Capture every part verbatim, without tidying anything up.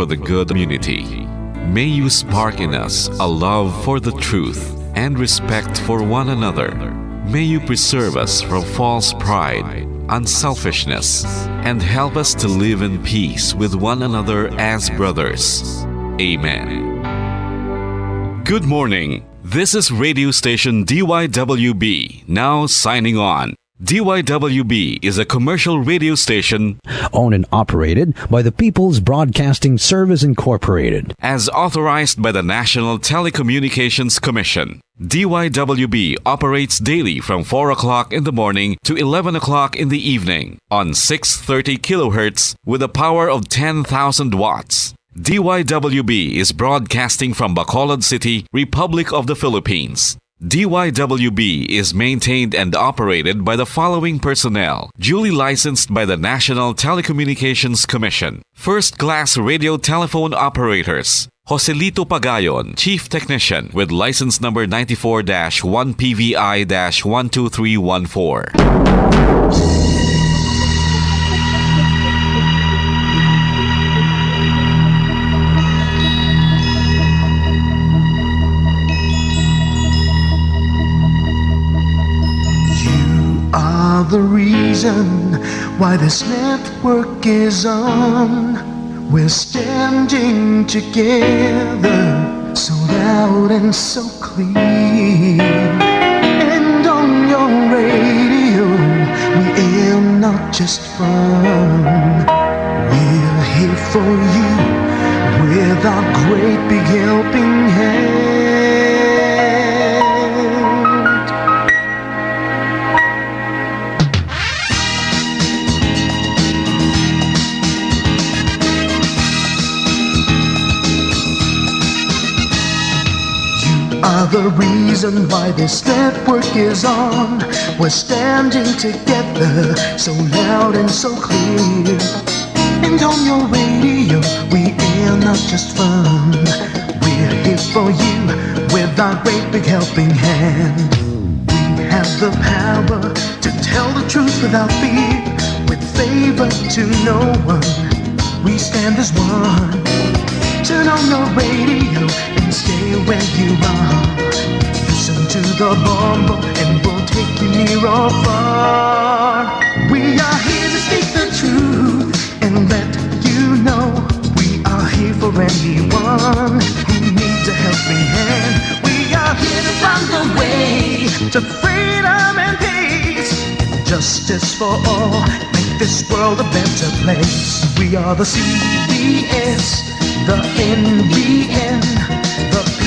for the good community. May you spark in us a love for the truth and respect for one another. May you preserve us from false pride, unselfishness, and help us to live in peace with one another as brothers. Amen. Good morning. This is radio station D Y W B, now signing on. D Y W B is a commercial radio station owned and operated by the People's Broadcasting Service Incorporated. As authorized by the National Telecommunications Commission. D Y W B operates daily from four o'clock in the morning to eleven o'clock in the evening on six thirty kilohertz with a power of ten thousand watts. D Y W B is broadcasting from Bacolod City, Republic of the Philippines. D Y W B is maintained and operated by the following personnel, duly licensed by the National Telecommunications Commission. First class radio telephone operators, Joselito Pagayon, Chief Technician, with license number ninety-four dash one P V I dash one two three one four. You are the reason why this network is on. We're standing together, so loud and so clear. And on your radio, we air not just fun. We're here for you with our great big helping hand. You are the reason why this network is on. We're standing together, so loud and so clear. And on your radio, we air not just fun. We're here for you with our great big helping hand. We have the power to tell the truth without fear, with favor to no one. We stand as one. Turn on your radio and stay where you are. Listen to the Bombo and we'll take you near or far. We are here to speak the truth and let you know we are here for anyone who needs a helping hand. We are here to find a way to freedom and peace. Justice for all, make this world a better place. We are the C B S, the N B N, the P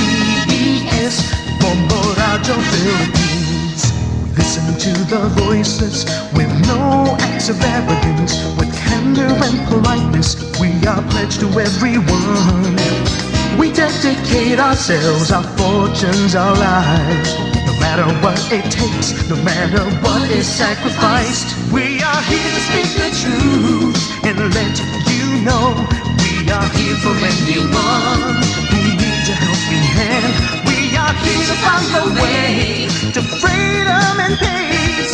B S, Bombo Radyo Philippines. We listen to the voices with no acts of arrogance, with candor and politeness. We are pledged to everyone. We dedicate ourselves, our fortunes, our lives. No matter what it takes, no matter what is sacrificed, we are here to speak the truth and let you know we are here for anyone who needs a helping hand. We are here to find a way to freedom and peace.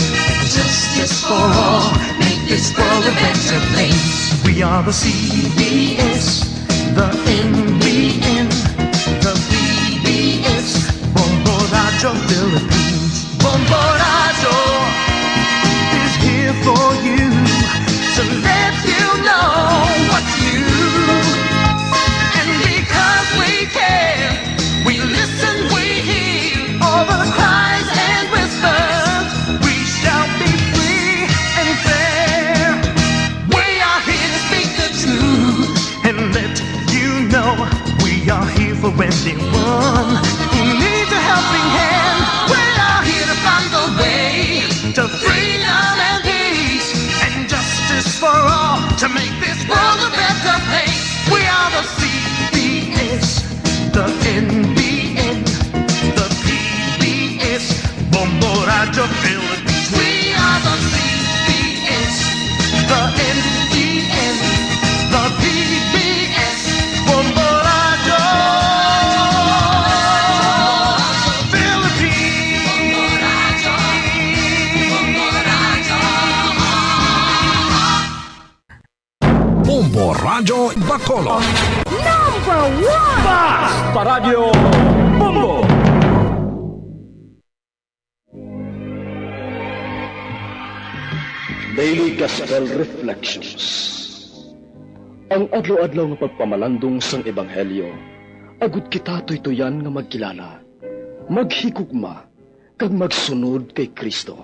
Justice for all, make this world a better place. We are the C B S, the N B N, the P B S, Bombo Radyo Philippines. Bombo Radyo is here for you to let you know what's new. And because we care, we listen, we hear all the cries and whispers. We shall be free and fair. We are here to speak the truth and let Bacolod. Number one! Basta Radyo Bombo! Daily Gospel Reflections. Ang adlaw-adlaw nga pagpamalandong sang Ebanghelyo, agud kita tuytuyan nga magkilala, maghigugma, kag magsunod kay Cristo.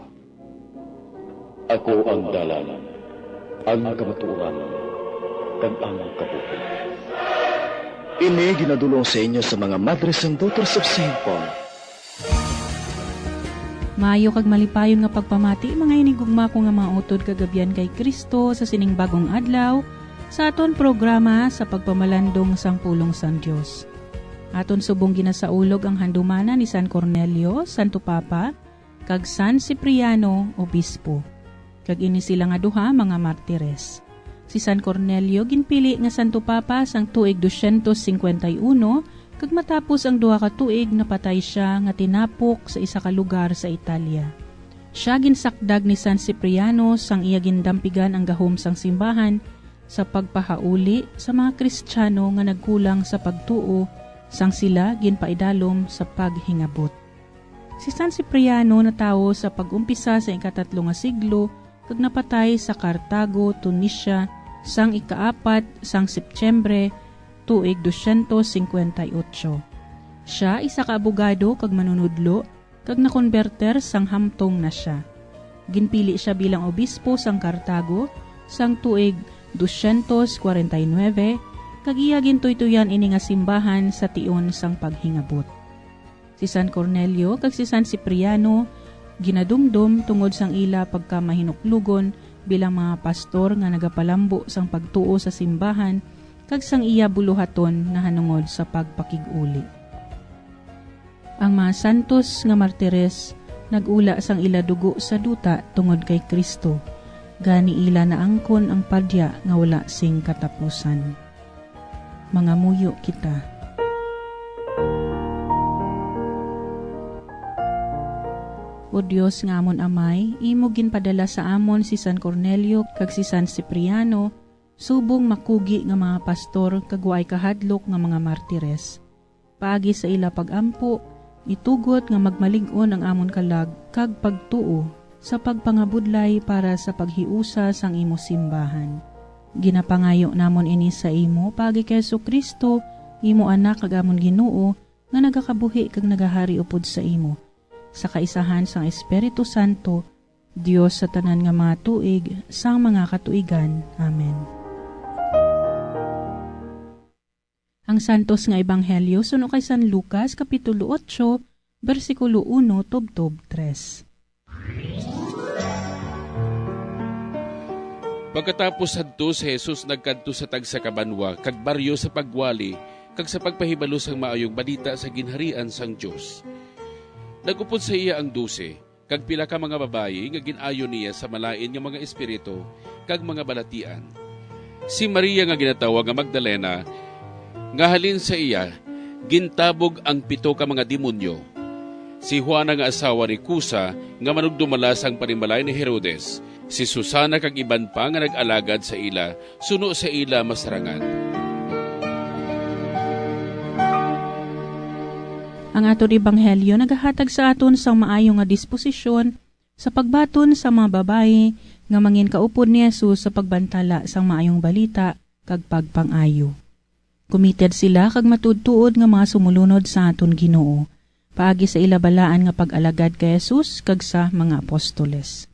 Ako ang dalan, ang kamatuoran, kag ang kabuhi. Ini ginadul-ong sa inyo sa mga Madres and Daughters of Saint Paul. Maayo kag malipayon nga pagpamati, mga hinigugma ko nga mga utod kag abyan kay Cristo, sa sining bagong adlaw sa aton programa sa pagpamalandong sang pulong sang Dios. Aton subong ginasaulog ang handumanan ni San Cornelio, Santo Papa, kag San Cipriano, Obispo, kag ini sila nga duha mga martires. Si San Cornelio ginpili nga Santo Papa sang tuig dosyentos singkwenta y uno, kag matapos ang duha ka tuig napatay sia nga tinapok sa isa ka lugar sa Italia. Sia ginsakdag ni San Cipriano sang iya gindampigan ang gahom sang simbahan sa pagpahauli sa mga Kristiyano nga nagkulang sa pagtuo sang sila ginpaidalom sa paghingabot. Si San Cipriano natawo sa pag-umpisa sa ikatatlo nga siglo kag napatay sa Cartago, Tunisia, sang ikaapat sang Setyembre, tuig dosyentos singkwenta y otso. Sia isa ka abogado kag manunudlo, kag nakonberter sang hamtong na sia. Ginpili sia bilang obispo sang Cartago sang tuig dosyentos kwarenta y nuebe, kag iya gintuytoyan ini nga simbahan sa tion sang paghingabot. Si San Cornelio kag si San Cipriano ginadumdom tungod sang ila pagkamahinuklogon bilang mga pastor nga nagapalambo sang pagtuo sa simbahan kag sang iya buluhaton nahanungod sa pagpakig-uli. Ang mga santos nga martires nag-ula sang ila dugo sa duta tungod kay Cristo, gani ila naangkon ang padya nga wala sing katapusan. Mangamuyo kita. O Dios nga amon Amay, imo ginpadala sa amon si San Cornelio kag si San Cipriano subong makugi nga mga pastor kag waay kahadlok nga mga martires. Paagi sa ila pag-ampo, itugot nga magmalig-on ang amon kalag kag pagtuo sa pagpangabudlay para sa paghiusa sang imo simbahan. Ginapangayo namon ini sa imo paagi kay Jesu-Cristo, imo Anak kag amon Ginoo, nga nagakabuhi kag nagahari upod sa imo, sa kaisahan sang Espiritu Santo, Dios sa tanan nga mga tuig sang mga katuigan. Amen. Ang Santos nga Ebanghelyo suno kay San Lucas, Kapitulo otso, bersikulo uno tubtob tres. Pagkatapos sadto, si Jesus nagkadto sa tagsa ka banwa kag baryo sa pagwali kag sa pagpahibalo sang Maayong Balita sa Ginharian sang Dios. Nag-upod sa iya ang dose, kag pila ka mga babayi nga gin-ayo niya sa malain nga mga espiritu kag mga balatian. Si Maria nga ginatawag nga Magdalena, nga halin sa iya gintabog ang pito ka mga demonyo. Si Juana nga asawa ni Cusa nga manugdumala sang panimalay ni Herodes, si Susana kag iban pa nga nag-alagad sa ila suno sa ila masarangan. Ang aton ebanghelyo nagahatag sa aton sang maayo nga disposisyon sa pagbaton sa mga babayi nga mangin kaupod ni Jesus sa pagbantala sang Maayong Balita kag pagpang-ayo. Committed sila kag matuod-tuod nga mga sumulunod sa aton Ginoo, paagi sa ila balaan nga pag-alagad kay Jesus kag sa mga apostoles.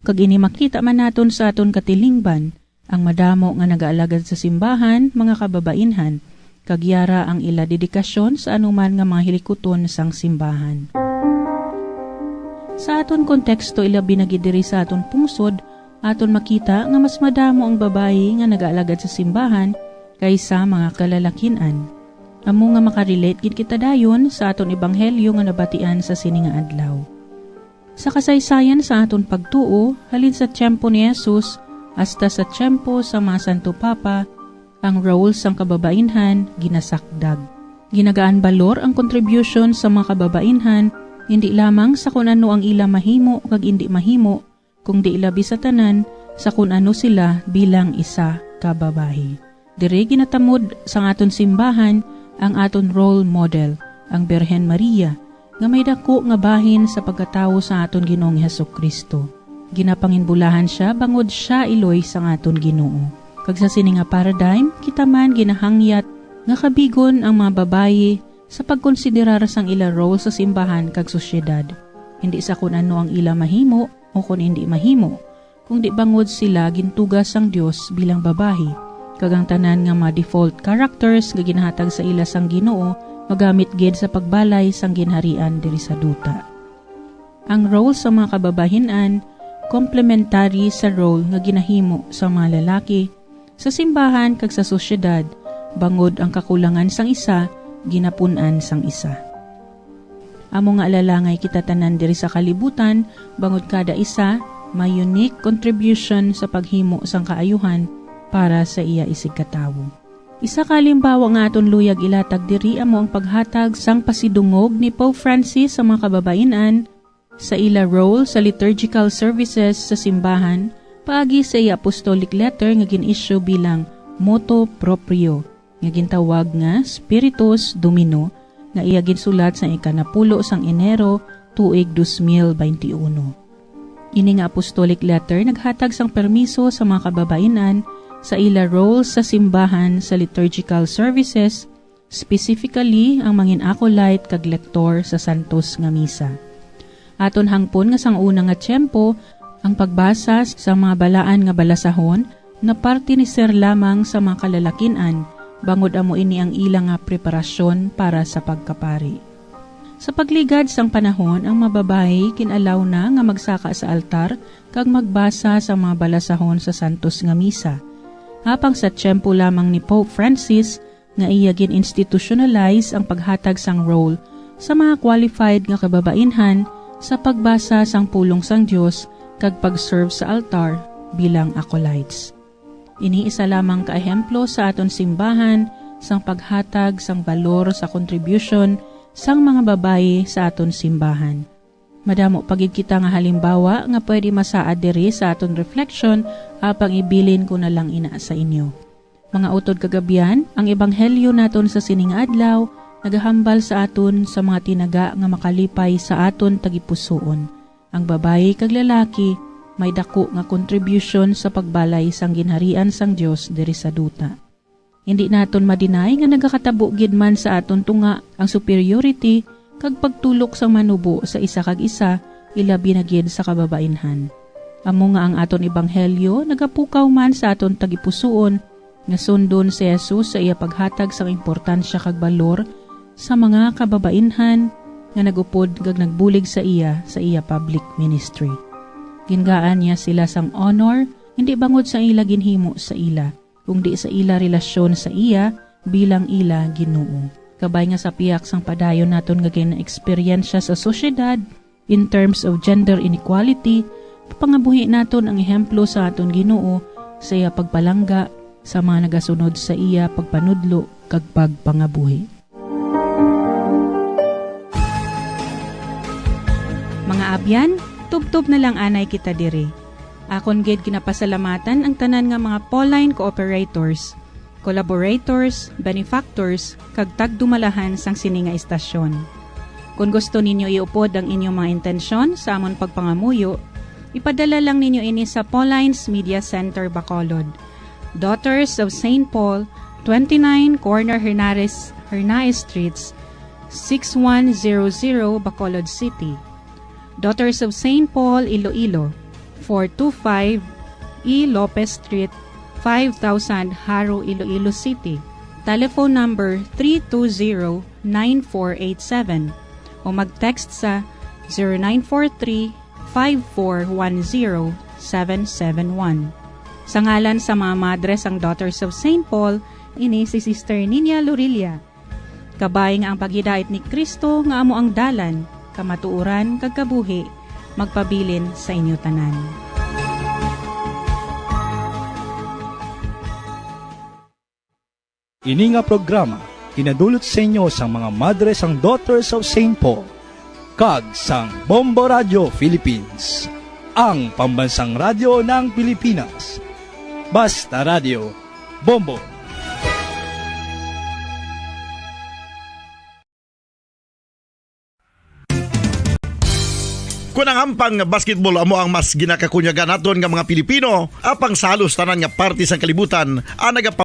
Kag ini makita man naton sa aton katilingban, ang madamo nga nagaalagad sa simbahan, mga kababainhan, kag yara ang ila dedikasyon sa anuman nga mga hilikuton sang simbahan. Sa aton konteksto, ilabi na gid diri sa aton pungsod, aton makita nga mas madamo ang babayi nga nagaalagad sa simbahan kaysa mga kalalakin-an. Amo nga makarelate gid kita dayon sa aton ebanghelyo nga nabatian sa sini nga adlaw. Sa kasaysayan sa aton pagtuo, halin sa tiyempo ni Jesus hasta sa tiyempo sa mga Santo Papa, ang role sang kababainhan ginasakdag. Ginagaan balor ang kontribusyon sa mga kababainhan, indi lamang sa kon ano ang ila mahimo kag indi mahimo, kundi labi sa tanan sa kon ano sila bilang isa ka babayi. Diri ginatamod sang aton simbahan ang aton role model, ang Birhen Maria, nga may daku nga bahin sa pagkatawo sa aton Ginoong Jesu-Cristo. Ginapanginbulahan sia bangod sia iloy sang aton Ginoo. Kag sa sini nga paradigm, kita man ginahangyat nga kabigon ang mga babayi sa pagkonsiderar sang ila role sa simbahan kag sosyedad, hindi sa kon ano ang ila mahimo o kon indi mahimo, kundi bangod sila gintuga sang Dios bilang babayi, kag ang tanan nga mga default characters nga ginahatag sa ila sang Ginoo magamit gid sa pagbalay sang ginharian diri sa duta. Ang role sa mga kababayin-an komplementary sa role nga ginahimo sa mga lalaki sa simbahan kag sa sosyedad, bangod ang kakulangan sang isa ginapun-an sang isa. Amo nga alalangay kita tanan diri sa kalibutan, bangod kada isa may unique contribution sa paghimo sang kaayuhan para sa iya isigkatawo. Isa ka halimbawa nga aton luyag ilatag diri amo ang paghatag sang pasidungog ni Pope Francis sa mga kababayin-an sa ila role sa liturgical services sa simbahan paagi sa iya apostolic letter nga gin-issue bilang motu proprio, nga gintawag nga Spiritus Domino, nga iya ginsulat sa ikanapulo sang Enero, tuig dos mil baynte uno. Ini nga apostolic letter naghatag sang permiso sa mga kababayin-an sa ila role sa simbahan sa liturgical services, specifically ang mangin-acolyte kag lektor sa santos nga misa. Aton hangpon nga sang una nga tiyempo, ang pagbasa sa mga balaan nga balasahon naparte ni Sir lamang sa mga kalalakin-an, bangod amo ini ang ila nga preparasyon para sa pagkapari. Sa pagligad sang panahon, ang mga babayi kin-allow na nga magsaka sa altar kag magbasa sa mga balasahon sa santos nga misa. Apang sa tiyempo lamang ni Pope Francis, nga iya gin-institutionalize ang paghatag sang role sa mga qualified nga kababainhan sa pagbasa sang pulong sang Dios kag pag-serve sa altar bilang acolytes. Ini isa lamang ka ehemplo sa aton simbahan sang paghatag sang balor sa contribution sang mga babayi sa aton simbahan. Madamo pa gid kita nga halimbawa nga pwede masaad diri sa aton reflection, apang ibilin ko na lang ina sa inyo. Mga utod kag abyan, ang ebanghelyo naton sa sining adlaw nagahambal sa aton sa mga tinaga nga makalipay sa aton tagipusoon. Ang babayi kag lalaki may daku nga kontribusyon sa pagbalay sang Ginharian sang Dios diri sa duta. Hindi naton ma-deny nga nagakatabo gid man sa aton tunga ang superiority kag pagtulok sang manubo sa isa kag isa, ilabi na gid sa kababainhan. Amo nga ang aton ebanghelyo nagapukaw man sa aton tagipusoon nga sundon si Jesus sa iya paghatag sang importansya kag balor sa mga kababainhan nga nagupod kag nagbulig sa iya sa iya public ministry. Gingaan niya sila sang honor, hindi bangod sa ila ginhimo sa ila, kundi sa ila relasyon sa iya bilang ila Ginoo. Kabay nga sa pihak sang padayon naton nga gina-eksperyensya sa sosyedad, in terms of gender inequality, papangabuhi naton ang ehemplo sa aton Ginoo sa iya pagpalangga sa mga nagasunod sa iya pagpanudlo kag pagpangabuhi. Mga abyan, tubtob na lang anay kita diri. Akon gid ginapasalamatan ang tanan nga mga Pauline cooperators, collaborators, benefactors, kag tagdumalahan sang sini nga istasyon. Kon gusto ninyo iupod ang inyong mga intensyon sa amon pagpangamuyo, ipadala lang ninyo ini sa Pauline's Media Center, Bacolod, Daughters of Saint Paul, twenty-nine Corner Hernares, Hernaez Streets, six one zero zero, Bacolod City. Daughters of Saint Paul, Iloilo, four two five E Lopez Street, five thousand, Jaro, Iloilo City. Telephone number three two zero, nine four eight seven o mag-text sa zero nine four three, five four one zero, seven seven one. Sa ngalan sa mga madre sang Daughters of Saint Paul, ini si Sister Ninia Lorilla. Kabay nga ang paghidait ni Cristo nga amo ang dalan, kamatuoran, kag kabuhi, magpabilin sa inyo tanan. Ini nga programa ginadulot sa inyo sang mga madre sang Daughters of Saint Paul kag sang Bombo Radio Philippines, ang pambansang radyo ng Pilipinas. Basta Radio, Bombo. Kon ang hampang nga basketball amo ang mas ginakakunyagan naton nga mga Pilipino, apang sa halos tanan nga parte sang kalibutan, ang nagapa-